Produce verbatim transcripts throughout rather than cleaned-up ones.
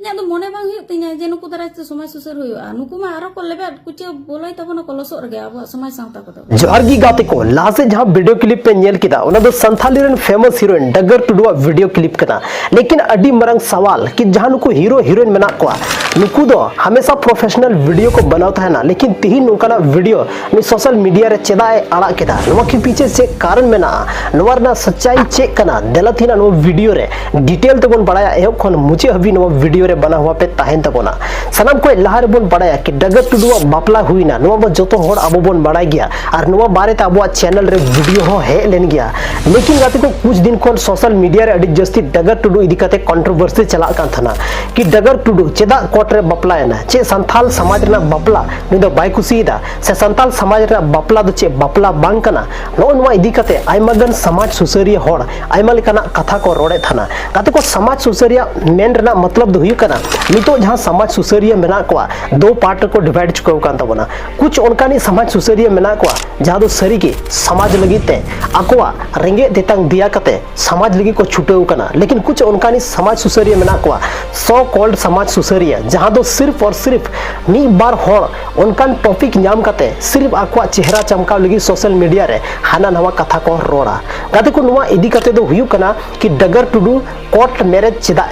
ᱟᱫᱚ ᱢᱚᱱᱮ ᱵᱟᱝ ᱦᱩᱭᱩᱜ ᱛᱤᱧᱟ ᱡᱮ ᱱᱩᱠᱩ ᱫᱟᱨᱟᱭ ᱛᱮ ᱥᱚᱢᱟᱡᱽ ᱥᱩᱥᱟᱹᱨ ᱦᱩᱭᱩᱜᱼᱟ᱾ ᱱᱩᱠᱩ ᱢᱟ ᱟᱨᱚ ᱠᱚ ᱞᱮᱵᱮᱫ ᱠᱩᱪᱟᱹ ᱵᱚᱞᱚᱭ ᱛᱟᱵᱚᱱᱟ ᱠᱚ ᱞᱚᱥᱚᱫ ᱨᱮᱜᱮ ᱟᱵᱚᱣᱟᱜ ᱥᱚᱢᱟᱡᱽ ᱥᱟᱶᱛᱟ ᱠᱚᱫᱚ᱾ ᱡᱚᱦᱟᱨ ᱜᱮ ᱜᱟᱛᱮ ᱠᱚ, ᱞᱟᱦᱟ ᱥᱮᱫ ᱡᱟᱦᱟᱸ ᱵᱷᱤᱰᱤᱭᱳ ᱠᱞᱤᱯ ᱯᱮ ᱧᱮᱞ ᱠᱮᱫᱟ, ᱚᱱᱟ ᱫᱚ ᱥᱟᱱᱛᱷᱟᱞᱤ ᱨᱮᱱ famous heroine Dagar ᱴᱩᱰᱩᱣᱟᱜ video clip ᱠᱟᱱᱟ᱾ ᱞᱮᱠᱤᱱ ᱟᱹᱰᱤ ᱢᱟᱨᱟᱝ ᱥᱟᱣᱟᱞ ᱠᱤ ᱡᱟᱦᱟᱸ ᱱᱩᱠᱩ ᱦᱤᱨᱳ ᱦᱤᱨᱳᱭᱤᱱ ᱢᱮᱱᱟᱜ ᱠᱚᱣᱟ, ᱱᱩᱠᱩ ᱫᱚ ᱦᱟᱢᱮᱥᱟ ᱯᱨᱚᱯᱷᱮᱥᱚᱱᱟᱞ ᱵᱷᱤᱰᱤᱭᱳ ᱠᱚ ᱵᱮᱱᱟᱣ ᱛᱟᱦᱮᱱᱟ, ᱞᱮᱠᱤᱱ ᱛᱤᱦᱤᱧ ᱱᱚᱝᱠᱟᱱᱟᱜ ᱵᱷᱤᱰᱤᱭᱳ ᱱᱩᱭ ᱥᱳᱥᱟᱞ ᱢᱤᱰᱤᱭᱟ ᱨᱮ ᱪᱮᱫᱟᱜ ᱮ ᱟᱲᱟᱜ ᱠᱮᱫᱟ? ᱱᱚᱣᱟ ᱠᱤ ᱯᱤᱪᱷᱮ ᱪᱮᱫ ᱠᱟᱨᱚᱱ ᱢᱮᱱᱟᱜᱼᱟ? ᱱᱚᱣᱟ ᱨᱮᱱᱟᱜ ᱥᱟᱪᱟᱭ ᱪᱮᱫ ᱠᱟᱱᱟ? ᱫᱮᱞᱟ ᱛᱮᱦᱮᱧ ᱱᱚᱣᱟ ᱵᱷᱤᱰᱤᱭᱳ ᱨᱮ ᱰᱤᱴᱮᱞ ᱛᱮᱵᱚᱱ ᱵᱟᱲᱟᱭᱟ᱾ ᱮᱦᱚᱵ ᱠᱷᱚᱱ ᱢᱩᱪᱟᱹᱫ ᱦᱟᱹᱵᱤᱡ ᱱᱚᱣᱟ ᱵᱷᱤᱰᱤᱭᱳ ᱨᱮ ᱵᱟᱱᱟ ᱦᱚᱲ ᱯᱮ ᱛᱟᱦᱮᱱ ᱛᱟᱵᱚᱱᱟ᱾ ᱥᱟᱱᱟᱢ ᱠᱷᱚᱱ ᱞᱟᱦᱟ ᱨᱮᱵᱚᱱ ᱵᱟᱲᱟᱭᱟ ᱠᱤ ᱰᱟᱜᱟᱨ ᱴᱩᱰᱩᱣᱟᱜ ᱵᱟᱯᱞᱟ ᱦᱩᱭᱱᱟ, ᱱᱚᱣᱟ ᱢᱟ ᱡᱚᱛᱚ ᱦᱚᱲ ᱟᱵᱚ ᱵᱚᱱ ᱵᱟᱲᱟᱭ ᱜᱮᱭᱟ, ᱟᱨ ᱱᱚᱣᱟ ᱵᱟᱨᱮᱛᱮ ᱟᱵᱚᱣᱟᱜ ᱪᱮᱱᱮᱞ ᱨᱮ ᱵᱷᱤᱰᱤᱭᱳ ᱦᱚᱸ ᱦᱮᱡ ᱞᱮᱱ ᱜᱮᱭᱟ᱾ ᱞᱮᱠᱤᱱ ᱜᱟᱛᱮ ᱠᱚ, ᱠᱩᱪ ᱫᱤᱱ ᱠᱷᱚᱱ ᱥᱳᱥᱟᱞ ᱢᱤᱰᱤᱭᱟ ᱨᱮ ᱟᱹᱰᱤ ᱡᱟᱹᱥᱛᱤ ᱰᱟᱜᱟᱨ ᱴᱩᱰᱩ ᱤᱫᱤ ᱠᱟᱛᱮ ᱠᱚᱱᱴᱨᱳᱵᱷᱟᱨᱥᱤ ᱪᱟᱞᱟᱜ ᱠᱟᱱ ᱛᱟᱦᱮᱱᱟ ᱠᱤ ᱰᱟᱜᱟᱨ ᱴᱩᱰᱩ ᱪᱮᱫᱟᱜ ᱠᱳᱨᱴ ᱨᱮ ᱵᱟᱯᱞᱟᱭᱮᱱᱟ? ᱪᱮᱫ ᱥᱟᱱᱛᱷᱟᱞ ᱥᱚᱢᱟᱡᱽ ᱨᱮᱱᱟᱜ ᱵᱟᱯᱞᱟ ᱱᱩᱭ ᱫᱚ ᱵᱟᱭ ᱠᱩᱥᱤᱭᱟᱫᱟ? ᱥᱮ ᱥᱟᱱᱛᱟᱞ ᱥᱚᱢᱟᱡᱽ ᱨᱮᱱᱟᱜ ᱵᱟᱯᱞᱟ ᱫᱚ ᱪᱮᱫ ᱵᱟᱯᱞᱟ ᱵᱟᱝ ᱠᱟᱱᱟ? ᱱᱚᱜᱼᱚ ᱱᱚᱣᱟ ᱤᱫᱤ ᱠᱟᱛᱮ ᱟᱭᱢᱟ ᱜᱟᱱ ᱥᱚᱢᱟᱡᱽ ᱥᱩᱥᱟᱹᱨᱤᱭᱟᱹ ᱦᱚᱲ ᱟᱭᱢᱟ ᱞᱮᱠᱟᱱᱟᱜ ᱠᱟᱛᱷᱟ ᱠᱚ ᱨᱚᱲᱮᱫ ᱛᱟᱦᱮᱱᱟ᱾ ᱜᱟᱛᱮ ᱠᱚ, ᱥᱚᱢᱟᱡᱽ ᱥᱩᱥᱟᱹᱨᱤᱭᱟᱹ ᱢᱮᱱ ᱨᱮᱱᱟᱜ ᱢᱚᱛᱞᱚᱵ ᱫᱚ ᱦᱩᱭᱩᱜ ᱠᱟᱱᱟ, ᱱᱤᱛᱚᱜ ᱡᱟᱦᱟᱸ ᱥᱚᱢᱟᱡᱽ ᱥᱩᱥᱟᱹᱨᱤᱭᱟᱹ ᱢᱮᱱᱟᱜ ᱠᱚᱣᱟ, ᱫᱳ ᱯᱟᱨᱴ ᱨᱮᱠᱚ ᱰᱤᱵᱷᱟᱭᱤᱰ ᱪᱩᱠᱟᱹᱣ ᱟᱠᱟᱱ ᱛᱟᱵᱚᱱᱟ᱾ ᱠᱩᱪ ᱚᱱᱠᱟᱱᱤᱡ ᱥᱚᱢᱟᱡᱽ ᱥᱩᱥᱟᱹᱨᱤᱭᱟᱹ ᱢᱮᱱᱟᱜ ᱠᱚᱣᱟ ᱡᱟᱦᱟᱸ ᱫᱚ ᱥᱟᱹᱨᱤᱜᱮ ᱥᱚᱢᱟᱡᱽ ᱞᱟᱹᱜᱤᱫ ᱛᱮ ᱟᱠᱚᱣᱟᱜ ᱨᱮᱸᱜᱮᱡ ᱛᱮᱛᱟᱝ ᱫᱮᱭᱟ ᱠᱟᱛᱮ ᱥᱚᱢᱟᱡᱽ ᱞᱟᱹᱜᱤᱫ ᱠᱚ ᱪᱷᱩᱴᱟᱹᱣ ᱠᱟᱱᱟ᱾ ᱞᱮᱠᱤᱱ ᱠᱩᱪ ᱚᱱᱠᱟᱱᱤᱡ ᱥᱚᱢᱟᱡᱽ ᱥᱩᱥᱟᱹᱨᱤᱭᱟᱹ ᱢᱮᱱᱟᱜ ᱠᱚᱣᱟ, ᱥᱚ ᱠᱚᱞᱰ ᱥᱚᱢᱟᱡᱽ ᱥᱩᱥᱟᱹᱨᱤᱭᱟᱹ, ᱡᱟᱦᱟᱸ ᱫᱚ ᱥᱤᱨᱯ ᱟᱨ ᱥᱤᱨᱯ ᱢᱤᱫ ᱵᱟᱨ ᱦᱚᱲ ᱚᱱᱠᱟᱱ ᱴᱚᱯᱤᱠ ᱧᱟᱢ ᱠᱟᱛᱮ ᱥᱤᱨᱯ ᱟᱠᱚᱣᱟᱜ ᱪᱮᱦᱨᱟ ᱪᱟᱢᱠᱟᱣ ᱞᱟᱹᱜᱤᱫ ᱥᱳᱥᱟᱞ ᱢᱤᱰᱤᱭᱟ ᱨᱮ ᱦᱟᱱᱟ ᱱᱟᱣᱟ ᱠᱟᱛᱷᱟ ᱠᱚ ᱨᱚᱲᱟ᱾ ᱜᱟᱛᱮ ᱠᱚ, ᱱᱚᱣᱟ ᱤᱫᱤ ᱠᱟᱛᱮ ᱫᱚ ᱦᱩᱭᱩᱜ ᱠᱟᱱᱟ ᱠᱤ ᱰᱟᱜᱟᱨ ᱴᱩᱰᱩ ᱠᱳᱨᱴ ᱢᱮᱨᱮᱡᱽ ᱪᱮᱫᱟᱜ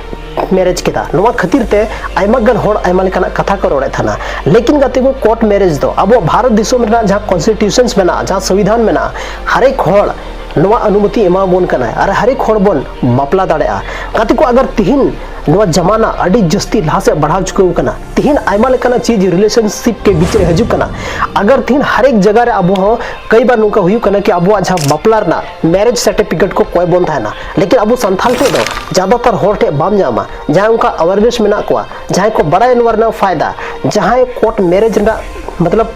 ᱢᱮᱨᱮᱡᱽ ᱠᱮᱫᱟ? ᱱᱚᱣᱟ ᱠᱷᱟᱹᱛᱤᱨ ᱛᱮ ᱟᱭᱢᱟ ᱜᱟᱱ ᱦᱚᱲ ᱟᱭᱢᱟ ᱞᱮᱠᱟᱱᱟᱜ ᱠᱟᱛᱷᱟ ᱠᱚ ᱨᱚᱲᱮᱫ ᱛᱟᱦᱮᱱᱟ᱾ ᱞᱮᱠᱤᱱ ᱜᱟᱛᱮ ᱠᱚ, ᱠᱳᱨᱴ ᱢᱮᱨᱮᱡᱽ ᱫᱚ ᱟᱵᱚ ᱵᱷᱟᱨᱚᱛ ᱫᱤᱥᱚᱢ ᱨᱮᱱᱟᱜ ᱡᱟᱦᱟᱸ ᱠᱚᱱᱥᱴᱤᱴᱤᱭᱩᱥᱚᱱᱥ ᱢᱮᱱᱟᱜᱼᱟ, ᱡᱟᱦᱟᱸ ᱥᱚᱝᱵᱤᱫᱷᱟᱱ ᱢᱮᱱᱟᱜᱼᱟ, ᱦᱟᱨᱮᱠ ᱦᱚᱲ ᱱᱚᱣᱟ ᱚᱱᱩᱢᱚᱛᱤ ᱮᱢᱟᱵᱚᱱ ᱠᱟᱱᱟᱭ ᱟᱨ ᱦᱟᱨᱮᱠ ᱦᱚᱲ ᱵᱚᱱ ᱵᱟᱯᱞᱟ ᱫᱟᱲᱮᱭᱟᱜᱼᱟ᱾ ᱜᱟᱛᱮ ᱠᱚ, ᱟᱜᱟᱨ ᱛᱤᱦᱤᱧ ᱱᱚᱣᱟ ᱡᱟᱢᱟᱱᱟ ᱟᱹᱰᱤ ᱡᱟᱹᱥᱛᱤ ᱞᱟᱦᱟ ᱥᱮᱫ ᱵᱟᱲᱦᱟᱣ ᱪᱩᱠᱟᱹᱣ ᱠᱟᱱᱟ, ᱛᱤᱦᱤᱧ ᱟᱭᱢᱟ ᱞᱮᱠᱟᱱᱟᱜ ᱪᱤᱡᱽ ᱨᱤᱞᱮᱥᱚᱱᱥᱤᱯ ᱠᱮ ᱵᱤᱪ ᱨᱮ ᱦᱤᱡᱩᱜ ᱠᱟᱱᱟ᱾ ᱟᱜᱟᱨ ᱛᱤᱦᱤᱧ ᱦᱟᱨᱮᱠ ᱡᱟᱭᱜᱟ ᱨᱮ ᱟᱵᱚ ᱦᱚᱸ ᱠᱟᱹᱭ ᱵᱟᱨ ᱱᱚᱝᱠᱟ ᱦᱩᱭᱩᱜ ᱠᱟᱱᱟ ᱠᱤ ᱟᱵᱚᱣᱟᱜ ᱡᱟᱦᱟᱸ ᱵᱟᱯᱞᱟ ᱨᱮᱱᱟᱜ ᱢᱮᱨᱮᱡᱽ ᱥᱟᱨᱴᱤᱯᱷᱤᱠᱮᱴ ᱠᱚ ᱠᱚᱭ ᱵᱚᱱ ᱛᱟᱦᱮᱱᱟ, ᱞᱮᱠᱤᱱ ᱟᱵᱚ ᱥᱟᱱᱛᱷᱟᱞ ᱴᱷᱮᱡ ᱫᱚ ᱡᱟᱫᱟᱛᱟᱨ ᱦᱚᱲ ᱴᱷᱮᱡ ᱵᱟᱢ ᱧᱟᱢᱟ᱾ ᱡᱟᱦᱟᱸᱭ ᱚᱱᱠᱟ ᱟᱣᱮᱨᱱᱮᱥ ᱢᱮᱱᱟᱜ ᱠᱚᱣᱟ, ᱡᱟᱦᱟᱸᱭ ᱠᱚ ᱵᱟᱲᱟᱭᱟ ᱱᱚᱣᱟ ᱨᱮᱱᱟᱜ ᱯᱷᱟᱭᱫᱟ, ᱡᱟᱦᱟᱸᱭ ᱠᱳᱨᱴ ᱢᱮᱨᱮᱡᱽ ᱨᱮᱱᱟᱜ ᱢᱚᱛᱞᱚᱵ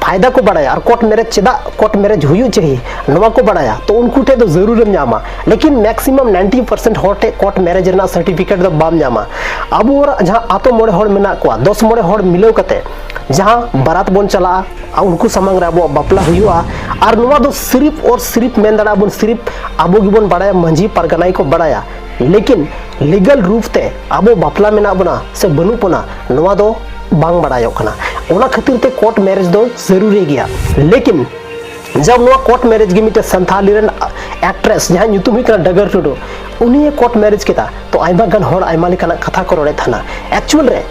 ᱯᱷᱟᱭᱫᱟ ᱠᱚ ᱵᱟᱲᱟᱭᱟ ᱟᱨ ᱠᱳᱨᱴ ᱢᱮᱨᱮᱡᱽ ᱪᱮᱫᱟᱜ ᱠᱳᱨᱴ ᱢᱮᱨᱮᱡᱽ ᱦᱩᱭᱩᱜ ᱪᱟᱹᱦᱤ, ᱱᱚᱣᱟ ᱠᱚ ᱵᱟᱲᱟᱭᱟ, ᱛᱚ ᱩᱱᱠᱩ ᱴᱷᱮᱡ ᱫᱚ ᱡᱟᱹᱨᱩᱲᱮᱢ ᱧᱟᱢᱟ᱾ ᱞᱮᱠᱤᱱ ᱢᱮᱠᱥᱤᱢᱟᱢ ᱱᱟᱭᱤᱱᱴᱤ ᱯᱟᱨᱥᱮᱱᱴ ᱦᱚᱲ ᱴᱷᱮᱡ ᱠᱳᱨᱴ ᱢᱮᱨᱮᱡᱽ ᱨᱮᱱᱟᱜ ᱥᱟᱨᱴᱤᱯᱷᱤᱠᱮᱴ ᱫᱚ ᱵᱟᱢ ᱧᱟᱢᱟ᱾ ᱟᱵᱚ ᱡᱟᱦᱟᱸ ᱟᱛᱳ ᱢᱚᱬᱮ ᱦᱚᱲ ᱢᱮᱱᱟᱜ ᱠᱚᱣᱟ, ᱫᱚᱥ ᱢᱚᱬᱮ ᱦᱚᱲ ᱢᱤᱞᱟᱹᱣ ᱠᱟᱛᱮ ᱡᱟᱦᱟᱸ ᱵᱟᱨᱟᱛ ᱵᱚᱱ ᱪᱟᱞᱟᱜᱼᱟ, ᱟᱨ ᱩᱱᱠᱩ ᱥᱟᱢᱟᱝ ᱨᱮ ᱟᱵᱚᱣᱟᱜ ᱵᱟᱯᱞᱟ ᱦᱩᱭᱩᱜᱼᱟ᱾ ᱟᱨ ᱱᱚᱣᱟ ᱫᱚ ᱥᱤᱨᱤᱯ ᱚᱨ ᱥᱤᱨᱤᱯ ᱢᱮᱱ ᱫᱟᱲᱮᱭᱟᱜᱼᱟ ᱵᱚᱱ, ᱥᱤᱨᱤᱯ ᱟᱵᱚ ᱜᱮᱵᱚᱱ ᱵᱟᱲᱟᱭᱟ, ᱢᱟᱹᱡᱷᱤ ᱯᱟᱨᱜᱟᱱᱟ ᱜᱮᱠᱚ ᱵᱟᱲᱟᱭᱟ᱾ ᱞᱮᱠᱤᱱ ᱞᱤᱜᱟᱞ ᱨᱩᱯ ᱛᱮ ᱟᱵᱚ ᱵᱟᱯᱞᱟ ᱢᱮᱱᱟᱜ ᱵᱚᱱᱟ ᱥᱮ ᱵᱟᱹᱱᱩᱜ ᱵᱚᱱᱟ, ᱱᱚᱣᱟ ᱫᱚ ᱵᱟᱝ ᱵᱟᱲᱟᱭᱚᱜ ᱠᱟᱱᱟ᱾ ᱚᱱᱟ ᱠᱷᱟᱹᱛᱤᱨ ᱛᱮ ᱠᱳᱨᱴ ᱢᱮᱨᱮᱡᱽ ᱫᱚ ᱡᱟᱹᱨᱩᱨᱤ ᱜᱮᱭᱟ᱾ ᱞᱮᱠᱤᱱ ᱡᱟᱵ ᱱᱚᱣᱟ ᱠᱳᱨᱴ ᱢᱮᱨᱮᱡᱽ ᱜᱮ ᱢᱤᱫᱴᱮᱱ ᱥᱟᱱᱛᱷᱟᱞᱤ ᱨᱮᱱ ᱮᱠᱴᱨᱮᱥ ᱡᱟᱦᱟᱸᱭ ᱧᱩᱛᱩᱢ ᱦᱩᱭᱩᱜ ᱠᱟᱱᱟ ᱰᱟᱜᱟᱨ ᱴᱩᱰᱩ, ᱩᱱᱤᱭᱮ ᱠᱳᱨᱴ ᱢᱮᱨᱮᱡᱽ ᱠᱮᱫᱟ᱾ ᱛᱚ ᱟᱭᱢᱟ ᱜᱟᱱ ᱦᱚᱲ ᱟᱭᱢᱟ ᱞᱮᱠᱟᱱᱟᱜ ᱠᱟᱛᱷᱟ ᱠᱚ ᱨᱚᱲᱮᱫ ᱛᱟᱦᱮᱱᱟ᱾ ᱮᱠᱪᱩᱭᱮᱞ ᱨᱮ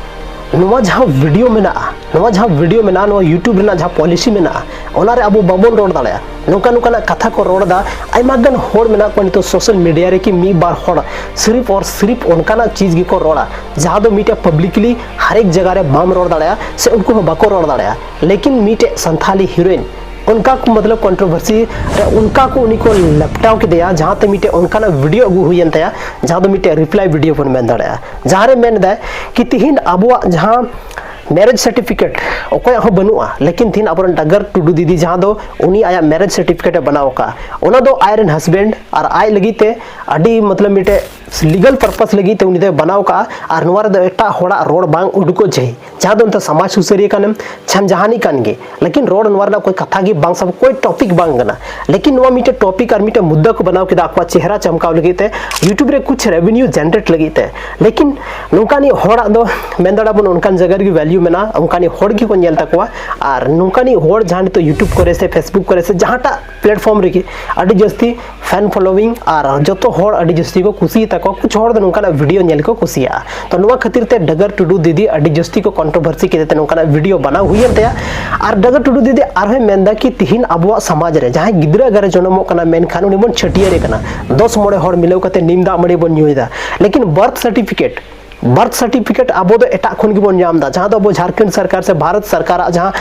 ᱱᱚᱣᱟ ᱡᱟᱦᱟᱸ ᱵᱷᱤᱰᱤᱭᱳ ᱢᱮᱱᱟᱜᱼᱟ, ᱱᱚᱣᱟ ᱡᱟᱦᱟᱸ ᱵᱷᱤᱰᱤᱭᱳ ᱢᱮᱱᱟᱜᱼᱟ, ᱱᱚᱣᱟ YouTube ᱨᱮᱱᱟᱜ ᱡᱟᱦᱟᱸ ᱯᱚᱞᱤᱥᱤ ᱢᱮᱱᱟᱜᱼᱟ, ᱚᱱᱟᱨᱮ ᱟᱵᱚ ᱵᱟᱵᱚᱱ ᱨᱚᱲ ᱫᱟᱲᱮᱭᱟᱜᱼᱟ᱾ ᱱᱚᱝᱠᱟ ᱱᱚᱝᱠᱟᱱᱟᱜ ᱠᱟᱛᱷᱟ ᱠᱚ ᱨᱚᱲ ᱮᱫᱟ᱾ ᱟᱭᱢᱟ ᱜᱟᱱ ᱦᱚᱲ ᱢᱮᱱᱟᱜ ᱠᱚᱣᱟ ᱱᱤᱛᱚᱜ ᱥᱳᱥᱟᱞ ᱢᱤᱰᱤᱭᱟ ᱨᱮ, ᱠᱤ ᱢᱤᱫ ᱵᱟᱨ ᱦᱚᱲ ᱥᱤᱨᱤᱯ ᱚᱨ ᱥᱤᱨᱤᱯ ᱚᱱᱠᱟᱱᱟᱜ ᱪᱤᱡᱽ ᱜᱮᱠᱚ ᱨᱚᱲᱟ, ᱡᱟᱦᱟᱸ ᱫᱚ ᱢᱤᱫᱴᱮᱡ ᱯᱟᱵᱽᱞᱤᱠᱞᱤ ᱦᱟᱨᱮᱠ ᱡᱟᱭᱜᱟ ᱨᱮ ᱵᱟᱢ ᱨᱚᱲ ᱫᱟᱲᱮᱭᱟᱜᱼᱟ ᱥᱮ ᱩᱱᱠᱩ ᱦᱚᱸ ᱵᱟᱠᱚ ᱨᱚᱲ ᱫᱟᱲᱮᱭᱟᱜᱼᱟ᱾ ᱞᱮᱠᱤᱱ ᱢᱤᱫᱴᱮᱡ ᱥᱟᱱᱛᱷᱟᱞᱤ ᱦᱤᱨᱳᱭᱤᱱ ᱚᱱᱠᱟ ᱠᱚ ᱢᱚᱛᱞᱚᱵ ᱠᱚᱱᱴᱨᱳᱵᱷᱟᱨᱥᱤ ᱨᱮ ᱚᱱᱠᱟ ᱠᱚ ᱩᱱᱤ ᱠᱚ ᱞᱮᱯᱴᱟᱣ ᱠᱮᱫᱮᱭᱟ, ᱡᱟᱦᱟᱸᱛᱮ ᱢᱤᱫᱴᱮᱡ ᱚᱱᱠᱟᱱᱟᱜ ᱵᱷᱤᱰᱤᱭᱳ ᱟᱹᱜᱩ ᱦᱩᱭᱮᱱ ᱛᱟᱭᱟ, ᱡᱟᱦᱟᱸ ᱫᱚ ᱢᱤᱫᱴᱮᱡ ᱨᱤᱯᱞᱟᱭ ᱵᱷᱤᱰᱤᱭᱳ ᱵᱚᱱ ᱢᱮᱱ ᱫᱟᱲᱮᱭᱟᱜᱼᱟ, ᱡᱟᱦᱟᱸ ᱨᱮ ᱢᱮᱱ ᱮᱫᱟᱭ ᱠᱤ ᱛᱤᱦᱤᱧ ᱟᱵᱚᱣᱟᱜ ᱡᱟᱦᱟᱸ ᱢᱮᱨᱮᱡᱽ ᱥᱟᱨᱴᱤᱯᱷᱤᱠᱮᱴ ᱚᱠᱚᱭᱟᱜ ᱦᱚᱸ ᱵᱟᱹᱱᱩᱜᱼᱟ, ᱞᱮᱠᱤᱱ ᱛᱤᱦᱤᱧ ᱟᱵᱚᱨᱮᱱ ᱰᱟᱜᱟᱨ ᱴᱩᱰᱩ ᱫᱤᱫᱤ ᱡᱟᱦᱟᱸ ᱫᱚ ᱩᱱᱤ ᱟᱭᱟᱜ ᱢᱮᱨᱮᱡᱽ ᱥᱟᱨᱴᱤᱯᱷᱤᱠᱮᱴ ᱮ ᱵᱮᱱᱟᱣ ᱟᱠᱟᱫᱼᱟ, ᱚᱱᱟ ᱫᱚ ᱟᱡᱨᱮᱱ ᱦᱟᱥᱵᱮᱱᱰ ᱟᱨ ᱟᱡ ᱞᱟᱹᱜᱤᱫ ᱛᱮ ᱟᱹᱰᱤ ᱢᱚᱛᱞᱚᱵ ᱢᱤᱫᱴᱮᱡ ᱞᱤᱜᱟᱞ ᱯᱟᱨᱯᱟᱥ ᱞᱟᱹᱜᱤᱫ ᱛᱮ ᱩᱱᱤ ᱫᱚᱭ ᱵᱮᱱᱟᱣ ᱠᱟᱜᱼᱟ᱾ ᱟᱨ ᱱᱚᱣᱟ ᱨᱮᱫᱚ ᱮᱴᱟᱜ ᱦᱚᱲᱟᱜ ᱨᱚᱲ ᱵᱟᱝ ᱩᱰᱩᱠᱚᱜ ᱪᱟᱹᱦᱤ, ᱡᱟᱦᱟᱸ ᱫᱚ ᱱᱤᱛᱚᱜ ᱥᱚᱢᱟᱡᱽ ᱥᱩᱥᱟᱹᱨᱤᱭᱟᱹ ᱠᱟᱱᱮᱢ ᱪᱷᱟᱢ ᱡᱟᱦᱟᱱᱤᱡ ᱠᱟᱱ ᱜᱮ, ᱞᱮᱠᱤᱱ ᱨᱚᱲ ᱱᱚᱣᱟ ᱨᱮᱱᱟᱜ ᱠᱳᱭ ᱠᱟᱛᱷᱟ ᱜᱮ ᱵᱟᱝ ᱥᱟᱵ, ᱠᱳᱭ ᱴᱚᱯᱤᱠ ᱵᱟᱝ ᱠᱟᱱᱟ᱾ ᱞᱮᱠᱤᱱ ᱱᱚᱣᱟ ᱢᱤᱫᱴᱮᱡ ᱴᱚᱯᱤᱠ ᱟᱨ ᱢᱤᱫᱴᱮᱡ ᱢᱩᱫᱽᱫᱟ ᱠᱚ ᱵᱮᱱᱟᱣ ᱠᱮᱫᱟ ᱟᱠᱚᱣᱟᱜ ᱪᱮᱦᱨᱟ ᱪᱟᱢᱠᱟᱣ ᱞᱟᱹᱜᱤᱫ ᱛᱮ, YouTube ᱨᱮ ᱠᱩᱪᱷ ᱨᱮᱵᱷᱮᱱᱤᱭᱩ ᱡᱮᱱᱟᱨᱮᱴ ᱞᱟᱹᱜᱤᱫ ᱛᱮ᱾ ᱞᱮᱠᱤᱱ ᱱᱚᱝᱠᱟᱱᱤᱡ ᱦᱚᱲᱟᱜ ᱫᱚ ᱢᱮᱱ ᱫᱟᱲᱮᱭᱟᱜᱼᱟ ᱵᱚᱱ ᱚᱱᱠᱟᱱ ᱡᱟᱭᱜᱟ ᱨᱮᱜᱮ ᱵᱷᱮᱞᱭᱩ ᱢᱮᱱᱟᱜᱼᱟ, ᱚᱱᱠᱟᱱᱤᱡ ᱦᱚᱲ ᱜᱮᱠᱚ ᱧᱮᱞ ᱛᱟᱠᱚᱣᱟ᱾ ᱟᱨ ᱱᱚᱝᱠᱟᱱᱤᱡ ᱦᱚᱲ ᱡᱟᱦᱟᱸ ᱱᱤᱛᱚᱜ YouTube ᱠᱚᱨᱮ ᱥᱮ Facebook ᱠᱚᱨᱮ ᱥᱮ ᱡᱟᱦᱟᱸᱴᱟᱜ ᱯᱞᱮᱴᱯᱷᱚᱨᱢ ᱨᱮᱜᱮ ᱟᱹᱰᱤ ᱡᱟᱹᱥᱛᱤ ᱯᱷᱮᱱ ᱯᱷᱚᱞᱳᱣᱤᱝ ᱟᱨ ᱡᱚᱛᱚ ᱦᱚᱲ ᱟᱹᱰᱤ ᱡᱟᱹᱥᱛᱤ ᱠᱚ ᱠᱩᱥᱤᱭᱟᱛᱟ ᱠᱚᱣᱟ᱾ ᱠᱩᱪᱷ ᱦᱚᱲ ᱫᱚ ᱱᱚᱝᱠᱟᱱᱟᱜ ᱵᱷᱤᱰᱤᱭᱳ ᱧᱮᱞ ᱠᱚ ᱠᱩᱥᱤᱭᱟᱜᱼᱟ᱾ ᱛᱚ ᱱᱚᱣᱟ ᱠᱷᱟᱹᱛᱤᱨ ᱛᱮ ᱰᱟᱜᱟᱨ ᱴᱩᱰᱩ ᱫᱤᱫᱤ ᱟᱹᱰᱤ ᱡᱟᱹᱥᱛᱤ ᱠᱚ ᱠᱚᱱᱴᱨᱳᱵᱷᱟᱨᱥᱤ ᱠᱮᱫ ᱛᱮ ᱱᱚᱝᱠᱟᱱᱟᱜ ᱵᱷᱤᱰᱤᱭᱳ ᱵᱮᱱᱟᱣ ᱦᱩᱭᱮᱱ ᱛᱟᱭᱟ᱾ ᱟᱨ ᱰᱟᱜᱟᱨ ᱴᱩᱰᱩ ᱫᱤᱫᱤ ᱟᱨᱦᱚᱸᱭ ᱢᱮᱱᱫᱟ ᱠᱤ ᱛᱤᱦᱤᱧ ᱟᱵᱚᱣᱟᱜ ᱥᱚᱢᱟᱡᱽ ᱨᱮ ᱡᱟᱦᱟᱸᱭ ᱜᱤᱫᱽᱨᱟᱹ ᱟᱜᱟᱨ ᱮ ᱡᱚᱱᱚᱢᱚᱜ ᱠᱟᱱᱟ, ᱢᱮᱱᱠᱷᱟᱱ ᱩᱱᱤ ᱵᱚᱱ ᱪᱷᱟᱹᱴᱭᱟᱹᱨᱮ ᱠᱟᱱᱟ, ᱫᱚᱥ ᱢᱚᱬᱮ ᱦᱚᱲ ᱢᱤᱞᱟᱹᱣ ᱠᱟᱛᱮ ᱱᱤᱢ ᱫᱟᱜ ᱢᱟᱹᱲᱤ ᱵᱚᱱ ᱧᱩᱭᱮᱫᱟ᱾ ᱞᱮᱠᱤᱱ ᱵᱟᱨᱛᱷ ᱥᱟᱨᱴᱤᱯᱷᱤᱠᱮᱴ ᱵᱟᱨᱛᱷ ᱥᱟᱨᱴᱤᱯᱷᱤᱠᱮᱴ ᱟᱵᱚ ᱫᱚ ᱮᱴᱟᱜ ᱠᱷᱚᱱ ᱜᱮᱵᱚᱱ ᱧᱟᱢ ᱮᱫᱟ, ᱡᱟᱦᱟᱸ ᱫᱚ ᱟᱵᱚ ᱡᱷᱟᱲᱠᱷᱚᱸᱰ ᱥᱚᱨᱠᱟᱨ ᱥᱮ ᱵᱷᱟᱨᱚᱛ ᱥᱚᱨᱠᱟᱨᱟᱜ ᱡᱟᱦᱟᱸ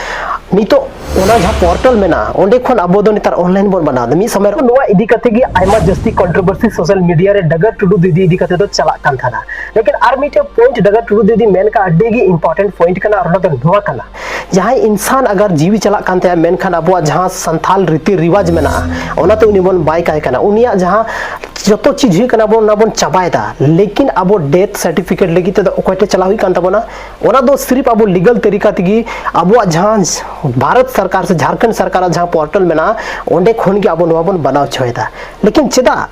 ᱱᱤᱛᱚᱜ ᱚᱱᱟ ᱡᱟᱦᱟᱸ ᱯᱳᱨᱴᱟᱞ ᱢᱮᱱᱟᱜᱼᱟ, ᱚᱸᱰᱮ ᱠᱷᱚᱱ ᱟᱵᱚ ᱫᱚ ᱱᱮᱛᱟᱨ ᱚᱱᱞᱟᱭᱤᱱ ᱵᱚᱱ ᱵᱮᱱᱟᱣ ᱮᱫᱟ᱾ ᱢᱤᱫ ᱥᱚᱢᱚᱭ ᱨᱮ ᱱᱚᱣᱟ ᱤᱫᱤ ᱠᱟᱛᱮ ᱜᱮ ᱟᱭᱢᱟ ᱡᱟᱹᱥᱛᱤ ᱠᱚᱱᱴᱨᱳᱵᱷᱟᱨᱥᱤ ᱥᱳᱥᱟᱞ ᱢᱤᱰᱤᱭᱟ ᱨᱮ ᱰᱟᱜᱟᱨ ᱴᱩᱰᱩ ᱫᱤᱫᱤ ᱤᱫᱤ ᱠᱟᱛᱮ ᱫᱚ ᱪᱟᱞᱟᱜ ᱠᱟᱱ ᱛᱟᱦᱮᱱᱟ᱾ ᱞᱮᱠᱤᱱ ᱟᱨ ᱢᱤᱫᱴᱮᱱ ᱯᱚᱭᱮᱱᱴ ᱰᱟᱜᱟᱨ ᱴᱩᱰᱩ ᱫᱤᱫᱤ ᱢᱮᱱ ᱠᱟᱜ ᱟᱹᱰᱤ ᱜᱮ ᱤᱢᱯᱚᱨᱴᱮᱱᱴ ᱯᱚᱭᱮᱱᱴ ᱠᱟᱱᱟ, ᱟᱨ ᱚᱱᱟ ᱫᱚ ᱱᱚᱣᱟ ᱠᱟᱱᱟ, ᱡᱟᱦᱟᱸᱭ ᱤᱱᱥᱟᱱ ᱟᱜᱟᱨ ᱡᱤᱣᱤ ᱪᱟᱞᱟᱜ ᱠᱟᱱ ᱛᱟᱭᱟ, ᱢᱮᱱᱠᱷᱟᱱ ᱟᱵᱚᱣᱟᱜ ᱡᱟᱦᱟᱸ ᱥᱟᱱᱛᱷᱟᱞ ᱨᱤᱛᱤ ᱨᱤᱣᱟᱡᱽ ᱢᱮᱱᱟᱜᱼᱟ, ᱚᱱᱟᱛᱮ ᱩᱱᱤ ᱵᱚᱱ ᱵᱟᱭ ᱠᱟᱭ ᱠᱟᱱᱟ, ᱩᱱᱤᱭᱟᱜ ᱡᱟᱦᱟᱸ ᱡᱚᱛᱚ ᱪᱤᱡᱽ ᱦᱩᱭᱩᱜ ᱠᱟᱱᱟ ᱵᱚᱱ, ᱚᱱᱟ ᱵᱚᱱ ᱪᱟᱵᱟᱭᱮᱫᱟ᱾ ᱞᱮᱠᱤᱱ ᱟᱵᱚ ᱰᱮᱛᱷ ᱥᱟᱨᱴᱤᱯᱷᱤᱠᱮᱴ ᱞᱟᱹᱜᱤᱫ ᱛᱮᱫᱚ ᱚᱠᱚᱭ ᱴᱷᱮᱱ ᱪᱟᱞᱟᱣ ᱦᱩᱭᱩᱜ ᱠᱟᱱ ᱛᱟᱵᱚᱱᱟ? ᱚᱱᱟ ᱫᱚ ᱥᱤᱨᱤᱯ ᱟᱵᱚ ᱞᱤᱜᱟᱞ ᱛᱟᱹᱨᱤᱠᱟ ᱛᱮᱜᱮ ᱟᱵᱚᱣᱟᱜ ᱡᱟᱦᱟᱸ ᱵᱷᱟᱨᱚᱛ ᱥᱚᱨᱠᱟᱨ ᱥᱮ ᱡᱷᱟᱲᱠᱷᱚᱸᱰ ᱥᱚᱨᱠᱟᱨᱟᱜ ᱡᱟᱦᱟᱸ ᱯᱳᱨᱴᱟᱞ ᱢᱮᱱᱟᱜᱼᱟ, ᱚᱸᱰᱮ ᱠᱷᱚᱱ ᱜᱮ ᱟᱵᱚ ᱱᱚᱣᱟ ᱵᱚᱱ ᱵᱮᱱᱟᱣ ᱦᱚᱪᱚᱭᱮᱫᱟ᱾ ᱞᱮᱠᱤᱱ ᱪᱮᱫᱟᱜ?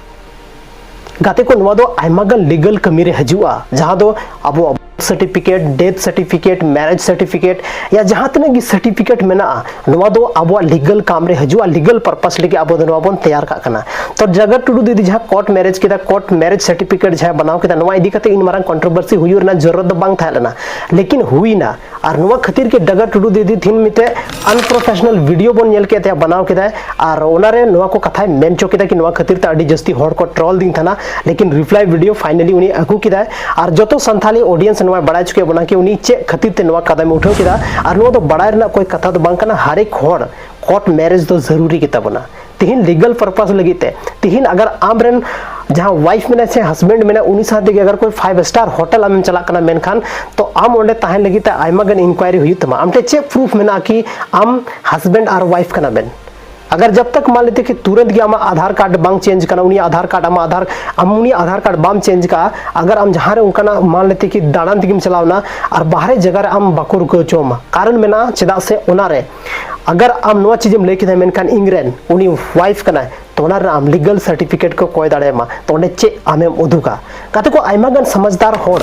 ᱜᱟᱛᱮ ᱠᱚ, ᱱᱚᱣᱟ ᱫᱚ ᱟᱭᱢᱟ ᱜᱟᱱ ᱞᱤᱜᱟᱞ ᱠᱟᱹᱢᱤ ᱨᱮ ᱦᱤᱡᱩᱜᱼᱟ, ᱡᱟᱦᱟᱸ ᱫᱚ ᱟᱵᱚᱣᱟᱜ birth certificate, death certificate, marriage certificate, ᱭᱟ ᱡᱟᱦᱟᱸ ᱛᱤᱱᱟᱹᱜ ᱜᱮ ᱥᱟᱨᱴᱤᱯᱷᱤᱠᱮᱴ ᱢᱮᱱᱟᱜᱼᱟ, ᱱᱚᱣᱟ ᱫᱚ ᱟᱵᱚᱣᱟᱜ ᱞᱤᱜᱟᱞ ᱠᱟᱢ ᱨᱮ ᱦᱤᱡᱩᱜᱼᱟ, ᱞᱤᱜᱟᱞ ᱯᱟᱨᱯᱟᱥ ᱞᱟᱹᱜᱤᱫ ᱟᱵᱚ ᱫᱚ ᱱᱚᱣᱟ ᱵᱚᱱ ᱛᱮᱭᱟᱨ ᱠᱟᱜ ᱠᱟᱱᱟ᱾ ᱛᱚ ᱰᱟᱜᱟᱨ ᱴᱩᱰᱩ ᱫᱤᱫᱤ ᱡᱟᱦᱟᱸ ᱠᱳᱨᱴ ᱢᱮᱨᱮᱡᱽ ᱠᱮᱫᱟ, ᱠᱳᱨᱴ ᱢᱮᱨᱮᱡᱽ ᱥᱟᱨᱴᱤᱯᱷᱤᱠᱮᱴ ᱡᱟᱦᱟᱸᱭ ᱵᱮᱱᱟᱣ ᱠᱮᱫᱟ, ᱱᱚᱣᱟ ᱤᱫᱤ ᱠᱟᱛᱮ ᱤᱱ ᱢᱟᱨᱟᱝ ᱠᱚᱱᱴᱨᱳᱵᱷᱟᱨᱥᱤ ᱦᱩᱭᱩᱜ ᱨᱮᱱᱟᱜ ᱡᱚᱨᱩᱨᱟᱛ ᱫᱚ ᱵᱟᱝ ᱛᱟᱦᱮᱸ ᱞᱮᱱᱟ, ᱞᱮᱠᱤᱱ ᱦᱩᱭᱱᱟ᱾ ᱟᱨ ᱱᱚᱣᱟ ᱠᱷᱟᱹᱛᱤᱨ ᱜᱮ ᱰᱟᱜᱟᱨ ᱴᱩᱰᱩ ᱫᱤᱫᱤ ᱛᱤᱦᱤᱧ ᱢᱤᱫᱴᱮᱡ ᱟᱱᱯᱨᱚᱯᱷᱮᱥᱚᱱᱟᱞ ᱵᱷᱤᱰᱤᱭᱳ ᱵᱚᱱ ᱧᱮᱞ ᱠᱮᱫ ᱛᱟᱭᱟ, ᱵᱮᱱᱟᱣ ᱠᱮᱫᱟᱭ, ᱟᱨ ᱚᱱᱟᱨᱮ ᱱᱚᱣᱟ ᱠᱚ ᱠᱟᱛᱷᱟᱭ ᱢᱮᱱ ᱦᱚᱪᱚ ᱠᱮᱫᱟ ᱠᱤ ᱱᱚᱣᱟ ᱠᱷᱟᱹᱛᱤᱨ ᱛᱮ ᱟᱹᱰᱤ ᱡᱟᱹᱥᱛᱤ ᱦᱚᱲ ᱠᱚ ᱴᱨᱚᱞ ᱫᱤᱧ ᱛᱟᱦᱮᱱᱟ, ᱞᱮᱠᱤᱱ ᱨᱤᱯᱞᱟᱭ ᱵᱷᱤᱰᱤᱭᱳ ᱯᱷᱟᱭᱱᱟᱞᱤ ᱩᱱᱤ ᱟᱹᱜᱩ ᱠᱮᱫᱟᱭ᱾ ᱟᱨ ᱡᱚᱛᱚ ᱥᱟᱱᱛᱷᱟᱞᱤ ᱚᱰᱤᱭᱮᱱᱥ ᱱᱚᱣᱟ ᱵᱟᱲᱟᱭ ᱦᱚᱪᱚ ᱠᱮᱫ ᱵᱚᱱᱟ ᱠᱤ ᱩᱱᱤ ᱪᱮᱫ ᱠᱷᱟᱹᱛᱤᱨ ᱛᱮ ᱱᱚᱣᱟ ᱠᱟᱫᱟᱢᱮ ᱩᱴᱷᱟᱹᱣ ᱠᱮᱫᱟ᱾ ᱟᱨ ᱱᱚᱣᱟ ᱫᱚ ᱵᱟᱲᱟᱭ ᱨᱮᱱᱟᱜ ᱠᱚᱭ ᱠᱟᱛᱷᱟ ᱫᱚ ᱵᱟᱝ ᱠᱟᱱᱟ, ᱦᱟᱨᱮᱠ ᱦᱚᱲ ᱠᱳᱨᱴ ᱢᱮᱨᱮᱡᱽ ᱫᱚ ᱡᱟᱹᱨᱩᱨᱤ ᱜᱮᱛᱟ ᱵᱚᱱᱟ᱾ ᱛᱤᱦᱤᱧ ᱞᱤᱜᱟᱞ ᱯᱟᱨᱯᱟᱥ ᱞᱟᱹᱜᱤᱫ ᱛᱮ, ᱛᱤᱦᱤᱧ ᱟᱜᱟᱨ ᱟᱢᱨᱮᱱ ᱡᱟᱦᱟᱸ ᱣᱟᱭᱤᱯᱷ ᱢᱮᱱᱟᱭ ᱥᱮ ᱦᱟᱥᱵᱮᱱᱰ ᱢᱮᱱᱟᱭ, ᱩᱱᱤ ᱥᱟᱶᱛᱮ ᱜᱮ ᱟᱜᱟᱨ ᱠᱳᱭ ᱯᱷᱟᱭᱤᱵᱷ ᱥᱴᱟᱨ ᱦᱳᱴᱮᱞ ᱟᱢᱮᱢ ᱪᱟᱞᱟᱜ ᱠᱟᱱᱟ, ᱢᱮᱱᱠᱷᱟᱱ ᱛᱚ ᱟᱢ ᱚᱸᱰᱮ ᱛᱟᱦᱮᱱ ᱞᱟᱹᱜᱤᱫ ᱛᱮ ᱟᱭᱢᱟ ᱜᱟᱱ ᱤᱱᱠᱣᱟᱭᱨᱤ ᱦᱩᱭᱩᱜ ᱛᱟᱢᱟ᱾ ᱟᱢ ᱴᱷᱮᱱ ᱪᱮᱫ ᱯᱨᱩᱯᱷ ᱢᱮᱱᱟᱜᱼᱟ ᱠᱤ ᱟᱢ ᱦᱟᱥᱵᱮᱱᱰ ᱟᱨ ᱣᱟᱭᱤᱯᱷ ᱠᱟᱱᱟ ᱵᱮᱱ? ᱟᱜᱟᱨ ᱡᱟᱵ ᱛᱟᱠ ᱢᱟᱱ ᱞᱮᱛᱮ ᱠᱤ ᱛᱩᱨᱟᱱᱛ ᱜᱮ ᱟᱢᱟᱜ ᱟᱫᱷᱟᱨ ᱠᱟᱨᱰ ᱵᱟᱝ ᱪᱮᱧᱡᱽ ᱠᱟᱱᱟ, ᱩᱱᱤᱭᱟᱜ ᱟᱫᱷᱟᱨ ᱠᱟᱨᱰ, ᱟᱢᱟᱜ ᱟᱫᱷᱟᱨ, ᱟᱢ ᱩᱱᱤᱭᱟᱜ ᱟᱫᱷᱟᱨ ᱠᱟᱨᱰ ᱵᱟᱢ ᱪᱮᱧᱡᱽ ᱠᱟᱜᱼᱟ, ᱟᱜᱟᱨ ᱟᱢ ᱡᱟᱦᱟᱸ ᱨᱮ ᱚᱱᱠᱟᱱᱟᱜ ᱢᱟᱱ ᱞᱮᱛᱮ ᱠᱤ ᱫᱟᱬᱟᱱ ᱛᱮᱜᱮᱢ ᱪᱟᱞᱟᱣᱱᱟ ᱟᱨ ᱵᱟᱦᱨᱮ ᱡᱟᱭᱜᱟ ᱨᱮ ᱟᱢ ᱵᱟᱠᱚ ᱨᱩᱠᱟᱹ ᱦᱚᱪᱚ ᱟᱢᱟ, ᱠᱟᱨᱚᱱ ᱢᱮᱱᱟᱜᱼᱟ, ᱪᱮᱫᱟᱜ ᱥᱮ ᱚᱱᱟᱨᱮ ᱟᱜᱟᱨ ᱟᱢ ᱱᱚᱣᱟ ᱪᱤᱡᱽ ᱮᱢ ᱞᱟᱹᱭ ᱠᱮᱫᱟ, ᱢᱮᱱᱠᱷᱟᱱ ᱤᱧ ᱨᱮᱱ ᱩᱱᱤ ᱣᱟᱭᱤᱯᱷ ᱠᱟᱱᱟᱭ, ᱛᱚ ᱚᱱᱟ ᱨᱮᱱᱟᱜ ᱟᱢ ᱞᱤᱜᱟᱞ ᱥᱟᱨᱴᱤᱯᱷᱤᱠᱮᱴ ᱠᱚ ᱠᱚᱭ ᱫᱟᱲᱮᱭᱟᱢᱟ, ᱛᱚ ᱚᱸᱰᱮ ᱪᱮᱫ ᱟᱢᱮᱢ ᱩᱫᱩᱜᱟ? ᱜᱟᱛᱮ ᱠᱚ, ᱟᱭᱢᱟ ᱜᱟᱱ ᱥᱚᱢᱟᱡᱽᱫᱟᱨ ᱦᱚᱲ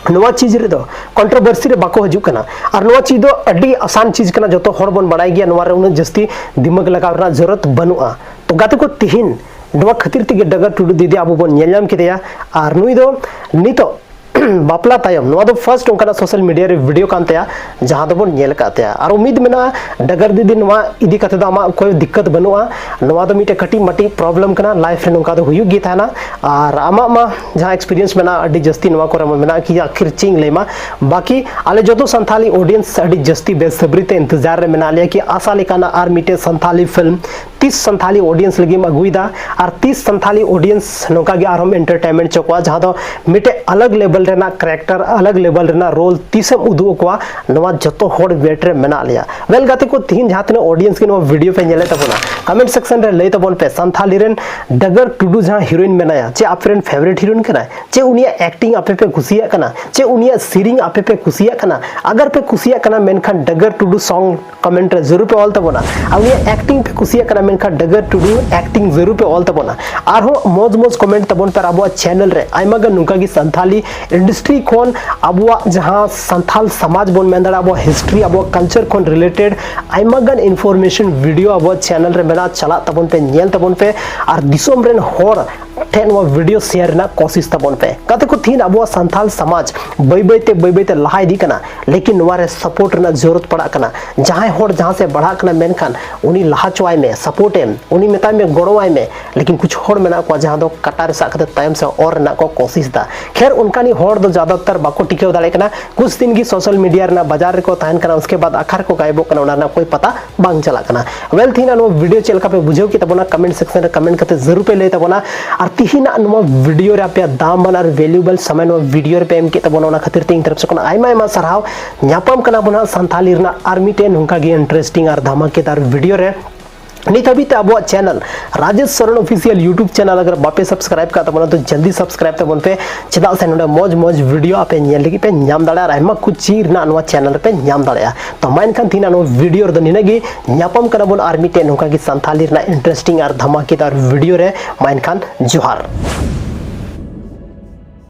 ᱱᱚᱣᱟ ᱪᱤᱡᱽ ᱨᱮᱫᱚ ᱠᱚᱱᱴᱨᱳᱵᱷᱟᱨᱥᱤ ᱨᱮ ᱵᱟᱠᱚ ᱦᱤᱡᱩᱜ ᱠᱟᱱᱟ᱾ ᱟᱨ ᱱᱚᱣᱟ ᱪᱤᱡᱽ ᱫᱚ ᱟᱹᱰᱤ ᱟᱥᱟᱱ ᱪᱤᱡᱽ ᱠᱟᱱᱟ, ᱡᱚᱛᱚ ᱦᱚᱲ ᱵᱚᱱ ᱵᱟᱲᱟᱭ ᱜᱮᱭᱟ, ᱱᱚᱣᱟ ᱨᱮ ᱩᱱᱟᱹᱜ ᱡᱟᱹᱥᱛᱤ ᱫᱤᱢᱟᱜᱽ ᱞᱟᱜᱟᱣ ᱨᱮᱱᱟᱜ ᱡᱚᱨᱩᱨᱟᱛ ᱵᱟᱹᱱᱩᱜᱼᱟ᱾ ᱛᱚ ᱜᱟᱛᱮ ᱠᱚ, ᱛᱤᱦᱤᱧ ᱱᱚᱣᱟ ᱠᱷᱟᱹᱛᱤᱨ ᱛᱮᱜᱮ ᱰᱟᱜᱟᱨ ᱴᱩᱰᱩ ᱫᱤᱫᱤ ᱟᱵᱚ ᱵᱚᱱ ᱧᱮᱞ ᱧᱟᱢ ᱠᱮᱫᱮᱭᱟ᱾ ᱟᱨ ᱱᱩᱭ ᱫᱚ ᱱᱤᱛᱚᱜ ᱵᱟᱯᱞᱟ ᱛᱟᱭᱚᱢ ᱱᱚᱣᱟ ᱫᱚ ᱯᱷᱟᱨᱥᱴ ᱚᱱᱠᱟᱱᱟᱜ ᱥᱳᱥᱟᱞ ᱢᱤᱰᱤᱭᱟ ᱨᱮ ᱵᱷᱤᱰᱤᱭᱳ ᱠᱟᱱ ᱛᱟᱭᱟ, ᱡᱟᱦᱟᱸ ᱫᱚᱵᱚᱱ ᱧᱮᱞ ᱟᱠᱟᱫ ᱛᱟᱭᱟ᱾ ᱟᱨ ᱩᱢᱤᱫ ᱢᱮᱱᱟᱜᱼᱟ ᱰᱟᱜᱟᱨ ᱫᱤᱫᱤ, ᱱᱚᱣᱟ ᱤᱫᱤ ᱠᱟᱛᱮ ᱫᱚ ᱟᱢᱟᱜ ᱚᱠᱚᱭ ᱫᱤᱠᱠᱟᱛ ᱵᱟᱹᱱᱩᱜᱼᱟ᱾ ᱱᱚᱣᱟ ᱫᱚ ᱢᱤᱫᱴᱮᱡ ᱠᱟᱹᱴᱤᱡ ᱢᱟᱹᱴᱤᱡ ᱯᱨᱚᱵᱞᱮᱢ ᱠᱟᱱᱟ, ᱞᱟᱭᱤᱯᱷ ᱨᱮ ᱱᱚᱝᱠᱟ ᱫᱚ ᱦᱩᱭᱩᱜ ᱜᱮ ᱛᱟᱦᱮᱱᱟ᱾ ᱟᱨ ᱟᱢᱟᱜ ᱢᱟ ᱡᱟᱦᱟᱸ ᱮᱠᱥᱯᱤᱨᱤᱭᱮᱱᱥ ᱢᱮᱱᱟᱜᱼᱟ ᱟᱹᱰᱤ ᱡᱟᱹᱥᱛᱤ ᱱᱚᱣᱟ ᱠᱚᱨᱮ ᱢᱟ ᱢᱮᱱᱟᱜ ᱜᱮᱭᱟ, ᱟᱹᱠᱷᱤᱨ ᱪᱮᱫ ᱤᱧ ᱞᱟᱹᱭ ᱢᱟ᱾ ᱵᱟᱠᱤ ᱟᱞᱮ ᱡᱚᱛᱚ ᱥᱟᱱᱛᱷᱟᱞᱤ ᱚᱰᱤᱭᱮᱱᱥ ᱟᱹᱰᱤ ᱡᱟᱹᱥᱛᱤ ᱵᱮᱥᱟᱵᱨᱤ ᱛᱮ ᱤᱱᱛᱮᱡᱟᱨ ᱨᱮ ᱢᱮᱱᱟᱜ ᱞᱮᱭᱟ ᱠᱤ ᱟᱥᱟ ᱞᱮᱠᱟᱱᱟᱜ ᱟᱨ ᱢᱤᱫᱴᱮᱡ ᱥᱟᱱᱛᱷᱟᱞᱤ ᱯᱷᱤᱞᱢ ᱛᱤᱥ ᱥᱟᱱᱛᱷᱟᱞᱤ ᱚᱰᱤᱭᱮᱱᱥ ᱞᱟᱹᱜᱤᱫ ᱮᱢ ᱟᱹᱜᱩᱭᱮᱫᱟ, ᱟᱨ ᱛᱤᱥ ᱥᱟᱱᱛᱷᱟᱞᱤ ᱚᱰᱤᱭᱮᱱᱥ ᱱᱚᱝᱠᱟ ᱜᱮ ᱟᱨᱦᱚᱸᱢ ᱮᱱᱴᱟᱨᱴᱮᱱᱢᱮᱱᱴ ᱦᱚᱪᱚ ᱠᱚᱣᱟ, ᱡᱟᱦᱟᱸ ᱫᱚ ᱢᱤᱫᱴᱮᱡ ᱟᱞᱟᱜᱽ ᱞᱮᱵᱮᱞ ᱨᱮᱱᱟᱜ ᱠᱮᱨᱮᱠᱴᱟᱨ, ᱟᱞᱟᱜᱽ ᱞᱮᱵᱮᱞ ᱨᱮᱱᱟᱜ ᱨᱳᱞ ᱛᱤᱥᱮᱢ ᱩᱫᱩᱜ ᱟᱠᱚᱣᱟ, ᱱᱚᱣᱟ ᱡᱚᱛᱚ ᱦᱚᱲ ᱣᱮᱴ ᱨᱮ ᱢᱮᱱᱟᱜ ᱞᱮᱭᱟ᱾ ᱣᱮᱞ ᱜᱟᱛᱮ ᱠᱚ, ᱛᱤᱦᱤᱧ ᱡᱟᱦᱟᱸ ᱛᱤᱱᱟᱹᱜ ᱚᱰᱤᱭᱮᱱᱥ ᱜᱮ ᱱᱚᱣᱟ ᱵᱷᱤᱰᱤᱭᱳ ᱯᱮ ᱧᱮᱞᱮᱫ ᱛᱟᱵᱚᱱᱟ, ᱠᱚᱢᱮᱱᱴ ᱥᱮᱠᱥᱚᱱ ᱨᱮ ᱞᱟᱹᱭ ᱛᱟᱵᱚᱱ ᱯᱮ, ᱥᱟᱱᱛᱷᱟᱞᱤ ᱨᱮᱱ ᱰᱟᱜᱟᱨ ᱴᱩᱰᱩ ᱡᱟᱦᱟᱸ ᱦᱤᱨᱳᱭᱤᱱ ᱢᱮᱱᱟᱭᱟ, ᱪᱮ ᱟᱯᱮ ᱨᱮᱱ ᱯᱷᱮᱵᱟᱨᱤᱴ ᱦᱤᱨᱳᱭᱤᱱ ᱠᱟᱱᱟᱭ? ᱪᱮ ᱩᱱᱤᱭᱟᱜ ᱮᱠᱴᱤᱝ ᱟᱯᱮ ᱯᱮ ᱠᱩᱥᱤᱭᱟᱜ ᱠᱟᱱᱟ? ᱪᱮ ᱩᱱᱤᱭᱟᱜ ᱥᱮᱨᱮᱧ ᱟᱯᱮ ᱯᱮ ᱠᱩᱥᱤᱭᱟᱜ ᱠᱟᱱᱟ? ᱟᱜᱟᱨ ᱯᱮ ᱠᱩᱥᱤᱭᱟᱜ ᱠᱟᱱᱟ, ᱢᱮᱱᱠᱷᱟᱱ ᱰᱟᱜᱟᱨ ᱴᱩᱰᱩ ᱥᱚᱝ ᱠᱚᱢᱮᱱᱴ ᱨᱮ ᱡᱟᱹᱨᱩᱲ ᱯᱮ ᱚᱞ ᱛᱟᱵᱚᱱᱟ᱾ ᱟᱨ ᱩᱱᱤᱭᱟᱜ ᱮᱠᱴᱤᱝ ᱯᱮ ᱠᱩᱥᱤᱭᱟᱜ ᱠᱟᱱᱟ, ᱢᱮᱱᱠᱷᱟᱱ ᱰᱟᱜᱟᱨ ᱴᱩᱰᱩ ᱮᱠᱴᱤᱝ ᱡᱟᱹᱨᱩᱲ ᱯᱮ ᱚᱞ ᱛᱟᱵᱚᱱᱟ᱾ ᱟᱨᱦᱚᱸ ᱢᱚᱡᱽ ᱢᱚᱡᱽ ᱠᱚᱢᱮᱱᱴ ᱛᱟᱵᱚᱱ ᱯᱮ᱾ ᱟᱨ ᱟᱵᱚᱣᱟᱜ ᱪᱮᱱᱮᱞ ᱨᱮ ᱟᱭᱢᱟ ᱜᱟᱱ ᱱᱚᱝᱠᱟ ᱜᱮ ᱥᱟᱱᱛᱷᱟᱞᱤ ᱤᱱᱰᱟᱥᱴᱨᱤ ᱠᱷᱚᱱ ᱟᱵᱚᱣᱟᱜ ᱡᱟᱦᱟᱸ ᱥᱟᱱᱛᱷᱟᱞ ᱥᱚᱢᱟᱡᱽ ᱵᱚᱱ ᱢᱮᱱ ᱫᱟᱲᱮᱭᱟᱜᱼᱟ, ᱟᱵᱚᱣᱟᱜ ᱦᱤᱥᱴᱨᱤ, ᱟᱵᱚᱣᱟᱜ ᱠᱟᱞᱪᱟᱨ ᱠᱷᱚᱱ ᱨᱤᱞᱮᱴᱮᱰ ᱟᱭᱢᱟ ᱜᱟᱱ ᱤᱱᱯᱷᱚᱨᱢᱮᱥᱚᱱ ᱵᱷᱤᱰᱤᱭᱳ ᱟᱵᱚᱣᱟᱜ ᱪᱮᱱᱮᱞ ᱨᱮ ᱢᱮᱱᱟᱜᱼᱟ, ᱪᱟᱞᱟᱜ ᱛᱟᱵᱚᱱ ᱯᱮ, ᱧᱮᱞ ᱛᱟᱵᱚᱱ ᱯᱮ᱾ ᱟᱨ ᱫᱤᱥᱚᱢ ᱨᱮᱱ ᱦᱚᱲ ᱴᱷᱮᱱ ᱱᱚᱣᱟ ᱵᱷᱤᱰᱤᱭᱳ ᱥᱮᱭᱟᱨ ᱨᱮᱱᱟᱜ ᱠᱳᱥᱤᱥ ᱛᱟᱵᱚᱱ ᱯᱮ᱾ ᱜᱟᱛᱮ ᱠᱚ, ᱛᱤᱦᱤᱧ ᱟᱵᱚᱣᱟᱜ ᱥᱟᱱᱛᱷᱟᱞ ᱥᱚᱢᱟᱡᱽ ᱵᱟᱹᱭ ᱵᱟᱹᱭ ᱛᱮ, ᱵᱟᱹᱭ ᱵᱟᱹᱭ ᱛᱮ ᱞᱟᱦᱟ ᱤᱫᱤᱜ ᱠᱟᱱᱟ, ᱞᱮᱠᱤᱱ ᱱᱚᱣᱟ ᱨᱮ ᱥᱟᱯᱳᱨᱴ ᱨᱮᱱᱟᱜ ᱡᱟᱹᱨᱩᱲ ᱯᱟᱲᱟᱜ ᱠᱟᱱᱟ᱾ ᱡᱟᱦᱟᱸᱭ ᱦᱚᱲ ᱡᱟᱦᱟᱸ ᱥᱮᱫ ᱵᱟᱲᱦᱟᱜ ᱠᱟᱱᱟ, ᱢᱮᱱᱠᱷᱟᱱ ᱩᱱᱤ ᱞᱟᱦᱟ ᱦᱚᱪᱚᱣᱟᱭ ᱢᱮ, ᱥᱟᱯᱳᱨᱴ ᱮᱢ, ᱩᱱᱤ ᱢᱮᱛᱟᱭ ᱢᱮ, ᱜᱚᱲᱚᱣᱟᱭ ᱢᱮ᱾ ᱞᱮᱠᱤᱱ ᱠᱩᱪᱷ ᱦᱚᱲ ᱢᱮᱱᱟᱜ ᱠᱚᱣᱟ ᱡᱟᱦᱟᱸ ᱫᱚ ᱠᱟᱴᱟ ᱨᱮ ᱥᱟᱵ ᱠᱟᱛᱮ ᱛᱟᱭᱚᱢ ᱥᱮᱫ ᱚᱨ ᱨᱮᱱᱟᱜ ᱠᱚ ᱠᱳᱥᱤᱥ ᱫᱟ᱾ ᱠᱷᱮᱨ, ᱚᱱᱠᱟᱱᱤᱡ ᱦᱚᱲ ᱫᱚ ᱡᱟᱫᱟᱛᱟᱨ ᱵᱟᱠᱚ ᱴᱤᱠᱟᱹᱣ ᱫᱟᱲᱮᱭᱟᱜ ᱠᱟᱱᱟ᱾ ᱠᱩᱪᱷ ᱫᱤᱱ ᱜᱮ ᱥᱳᱥᱟᱞ ᱢᱤᱰᱤᱭᱟ ᱨᱮᱱᱟᱜ ᱵᱟᱡᱟᱨ ᱨᱮᱠᱚ ᱛᱟᱦᱮᱱ ᱠᱟᱱᱟ, ᱩᱥᱠᱮ ᱵᱟᱫ ᱟᱠᱷᱟᱨ ᱠᱚ ᱜᱟᱭᱵᱚᱜ ᱠᱟᱱᱟ, ᱚᱱᱟ ᱨᱮᱱᱟᱜ ᱠᱳᱭ ᱯᱟᱛᱟ ᱵᱟᱝ ᱪᱟᱞᱟᱜ ᱠᱟᱱᱟ᱾ ᱣᱮᱞ, ᱛᱤᱦᱤᱧ ᱱᱚᱣᱟ ᱵᱷᱤᱰᱤᱭᱳ ᱪᱮᱫ ᱞᱮᱠᱟ ᱯᱮ ᱵᱩᱡᱷᱟᱹᱣ ᱠᱮᱫ ᱛᱟᱵᱚᱱᱟ, ᱠᱚᱢᱮᱱᱴ ᱥᱮᱠᱥᱚᱱ ᱨᱮ ᱠᱚᱢᱮᱱᱴ ᱠᱟᱛᱮ ᱡᱟᱹᱨᱩᱲ ᱯᱮ ᱞᱟᱹᱭ ᱛᱟᱵᱚᱱᱟ᱾ ᱟᱨ ᱛᱤᱦᱤᱧᱟᱜ ᱱᱚᱣᱟ ᱵᱷᱤᱰᱤᱭᱳ ᱨᱮ ᱟᱯᱮᱭᱟᱜ ᱫᱟᱢᱟᱱ ᱟᱨ ᱵᱷᱮᱞᱩᱵᱮᱞ ᱥᱚᱢᱚᱭ ᱱᱚᱣᱟ ᱵᱷᱤᱰᱤᱭᱳ ᱨᱮ ᱯᱮ ᱮᱢ ᱠᱮᱫ ᱛᱟᱵᱚᱱᱟ, ᱚᱱᱟ ᱠᱷᱟᱹᱛᱤᱨ ᱛᱮ ᱤᱧ ᱛᱚᱨᱚᱯ ᱥᱮᱫ ᱠᱷᱚᱱ ᱟᱭᱢᱟ ᱟᱭᱢᱟ ᱥᱟᱨᱦᱟᱣ᱾ ᱧᱟᱯᱟᱢ ᱠᱟᱱᱟ ᱵᱚᱱ ᱦᱟᱸᱜ ᱥᱟᱱᱛᱷᱟᱞᱤ ᱨᱮᱱᱟᱜ ᱟᱨ ᱢᱤᱫᱴᱮᱱ ᱱᱚᱝᱠᱟ ᱜᱮ ᱤᱱᱴᱟᱨᱮᱥᱴᱤᱝ ᱟᱨ ᱫᱷᱟᱢᱟᱠᱮᱫᱟᱨ ᱵᱷᱤᱰᱤᱭᱳ ᱨᱮ᱾ ᱱᱤᱛ ᱦᱟᱹᱵᱤᱡ ᱛᱮ ᱟᱵᱚᱣᱟᱜ channel Rajesh Soren official YouTube channel ᱟᱜᱟᱨ ᱵᱟᱯᱮ ᱥᱟᱵᱥᱠᱨᱟᱭᱤᱵ ᱠᱟᱜ ᱛᱟᱵᱚᱱᱟ, ᱛᱚ ᱡᱚᱞᱫᱤ ᱥᱟᱵᱥᱠᱨᱟᱭᱤᱵ ᱛᱟᱵᱚᱱ ᱯᱮ, ᱪᱮᱫᱟᱜ ᱥᱮ ᱱᱚᱰᱮ ᱢᱚᱡᱽ ᱢᱚᱡᱽ ᱵᱷᱤᱰᱤᱭᱳ ᱟᱯᱮ ᱧᱮᱞ ᱞᱟᱹᱜᱤᱫ ᱯᱮ ᱧᱟᱢ ᱫᱟᱲᱮᱭᱟᱜᱼᱟ ᱟᱨ ᱟᱭᱢᱟ ᱠᱩᱪ ᱪᱮᱫ ᱨᱮᱱᱟᱜ ᱱᱚᱣᱟ ᱪᱮᱱᱮᱞ ᱨᱮᱯᱮ ᱧᱟᱢ ᱫᱟᱲᱮᱭᱟᱜᱼᱟ᱾ ᱛᱚ ᱢᱟ ᱮᱱᱠᱷᱟᱱ ᱛᱤᱦᱤᱧᱟᱜ ᱱᱚᱣᱟ ᱵᱷᱤᱰᱤᱭᱳ ᱨᱮᱫᱚ ᱱᱤᱱᱟᱹᱜ ᱜᱮ᱾ ᱧᱟᱯᱟᱢ ᱠᱟᱱᱟ ᱵᱚᱱ ᱟᱨ ᱢᱤᱫᱴᱮᱱ ᱱᱚᱝᱠᱟ ᱜᱮ ᱥᱟᱱᱛᱷᱟᱞᱤ ᱨᱮᱱᱟᱜ ᱤᱱᱴᱟᱨᱮᱥᱴᱤᱝ ᱟᱨ ᱫᱷᱟᱢᱟᱠᱮᱫᱟᱨ ᱵᱷᱤᱰᱤᱭᱳ ᱨᱮ᱾ ᱢᱟ ᱮᱱᱠᱷᱟᱱ ᱡᱚᱦᱟᱨ᱾